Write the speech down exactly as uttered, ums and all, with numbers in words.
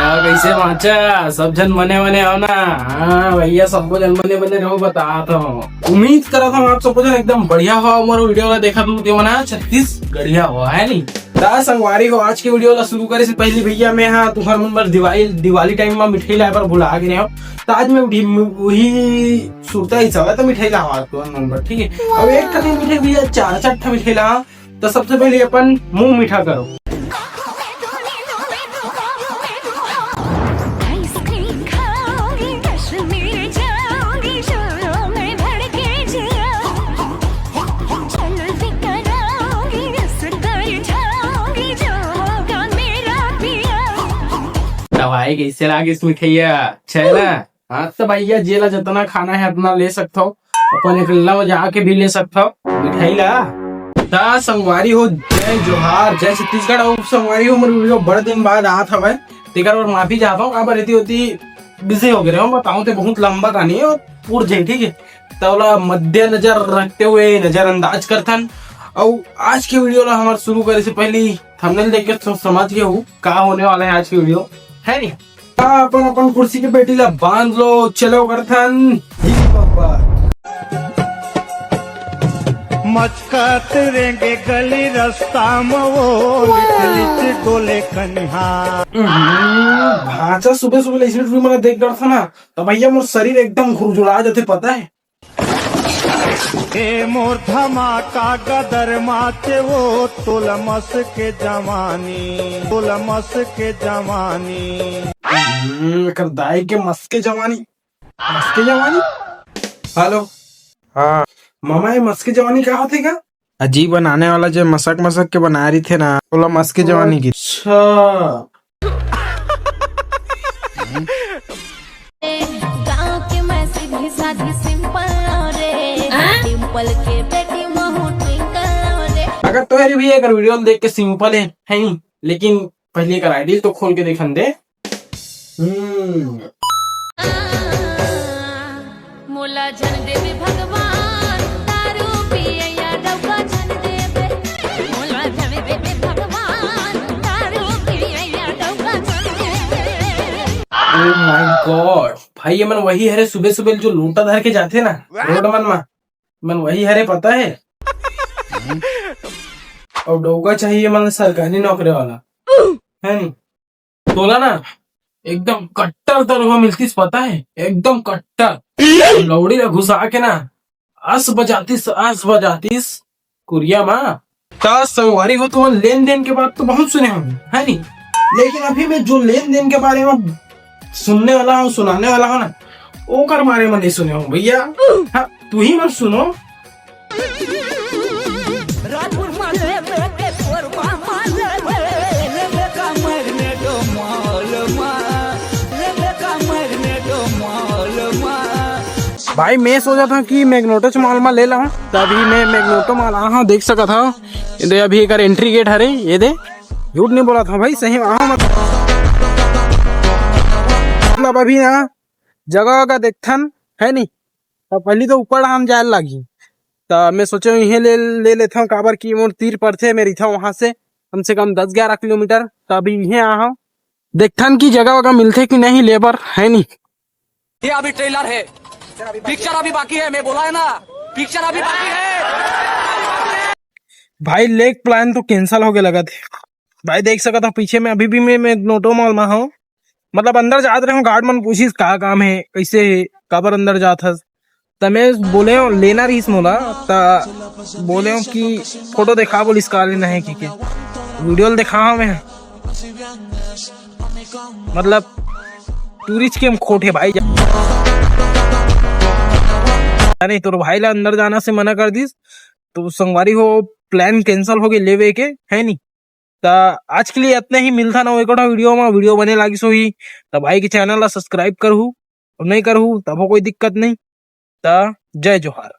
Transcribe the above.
हाँ, कैसे बाचा? सब झन बने बने हो ना? हाँ भैया, सबो झन बने बने रहो, बतात हूँ। उम्मीद करत हूँ आप सबो झन एकदम बढ़िया हो। मोर वीडियो ला देखत हो ते मन ह छत्तीसगढ़िया हो, है नी? त संगवारी हो, आज के वीडियो ला शुरू करे से पहले भैया, मैं हा तुहर मन बर दिवाली, दिवाली टाइम में मिठाई लाए बर भुला गे हो। त आज मैं उठी, वही सुरता ही सब है, तो मिठाई लावा तुहर मन बर, ठीक है? अब एक ठा नहीं मिठाई भैया, चार चार ठा मिठाई लावा। तो सबसे पहले अपन मुंह मीठा करो। आइसक्रीम खाऊंगी, कश्मीर जाऊंगी, शोरों में भड़के जिया। जलवे कराऊंगी, रसगुल्ले खाऊंगी, जो होगा मेरा पिया। दवाई कैसे लागिस मिठैया? छै ना? हाँ तो भैया, जेला जितना खाना है अपना ले सकत हो, अपन एकला जाके भी ले सकत हो मिठाई ला। त संगवारी हो, जय जोहार, जय छत्तीसगढ़। अउ संगवारी हो, मोर वीडियो बड़ दिन बाद आत हवय, तेकर बर माफी चाहत हूँ। काबर एती ओती बिजी हो गए हूँ, बताऊँ ते बहुत लंबा कहानी है और पूर जाही, ठीक है? त ओला मद्देनजर रखते हुए नजरअंदाज करथन। अउ आज के वीडियो ला हमर शुरू करे से पहले थंबनेल देख के तो समझ गए हो का होने वाला है आज की वीडियो, है नहीं? अपन अपन कुर्सी के पेटी ला बांध लो, चलो करथन। ही बाबा। मचकत रेंगे गली रास्ता म वो, लिच लिच डोले कनिहा। हम्म, भांचा सुबह सुबह ले इसमें मन देख डरथा ना, तो भैया मोर शरीर एकदम खुरजुरा जाथे, पता है। ए मोर धमाका गदर माचे वो, तोला मस के जवानी, तोला मस के जवानी। हम्म, एकर दाई के मस के जवानी, मस के जवानी। हेलो। हाँ। मामा, ये मस के जवानी का होथे का? अजीब बनाने वाला जो मसक मसक के बना रही थे ना, ओला मस के जवानी की। अच्छा। गाँव के मैं सीधी साधी सिंपल रे, डिंपल के बेटी महू ट्विंकल रे। अगर तोहर भी अगर वीडियो देख के सिंपल है, है नहीं, लेकिन पहले एकर आईडी तो खोल के देखन दे। हम्म। मोला झन देवे भगवान, दारू पिए या डौका झन देवे। मोला झन देवे भगवान, दारू पिए या डौका झन देवे। Oh my God, भाई, ये मन वही हरे सुबह सुबह जो लोटा धर के जाथे ना रोड मन मा, मन वही हरे, पता है? और डौका चाहिए मन सरकारी नौकरी वाला, है नहीं? तोला ना एकदम कट्टर दरोगा मिलतीस, पता है, एकदम कट्टर। लौड़ी ला घुसा के ना अस बजातीस, अस बजातीस कुरिया मा। त संगवारी हो, तुमन लेन देन के बात तो बहुत सुने होंगे, है नी? लेकिन अभी मैं जो लेन देन के बारे में सुनने वाला हूँ, सुनाने वाला हूँ ना, ओकर बारे में नहीं सुने हो भैया। हाँ, तू ही मत सुनो। भाई, मैं सोचा था कि मैग्नेटो मॉल में ले लाऊं, तभी मैं मैग्नेटो मॉल आहा हूँ, देख सकत हव। ये दे, अभी एकर एंट्री गेट हरे, ये दे, झूठ नहीं बोला था भाई, सही में आहा हूँ। मतलब अभी ना जगह वगह देखथन, है नी? त पहली तो ऊपर हम जाए लागी, त मैं सोचे इहे ले, ले लेथव, काबर कि मोर तीर पड़थे, मैं रहिथव वहां से कम से कम दस ग्यारह किलोमीटर। त अभी इहे आहा हूँ, देखथन कि जगह वगह मिलथे कि नहीं लेबर, है नी? ये अभी ट्रेलर है, पिक्चर अभी बाकी है, मैं बोला है ना, पिक्चर अभी बाकी है। भाई, लेग प्लान तो कैंसिल हो गया लगत है। भाई, देख सकत हव पीछे में अभी भी मैं, मैं मैग्नेटो मॉल में हूँ। मतलब अंदर जात रहे हूँ, गार्ड मन पूछिस का काम है, कैसे है, काबर अंदर जात हस। त मैं बोले हूँ, लेना रहीस मोला, त बोले हूँ कि फोटो देखा, बोलिस का लेना है कि के। वीडियो ल देखा हूँ मैं। मतलब टूरिस्ट के हम खोट है भाई। नहीं, तोर भाई ला अंदर जाना से मना कर दिस, तो संगवारी हो, प्लान कैंसिल हो गए लेवे के, है नी? त आज के लिए इतना ही, मिलता ना एक और वीडियो में। वीडियो बने लागिस होही त भाई के चैनल ला सब्सक्राइब करहू, और नहीं करहू तभो कोई दिक्कत नहीं। त जय जोहार।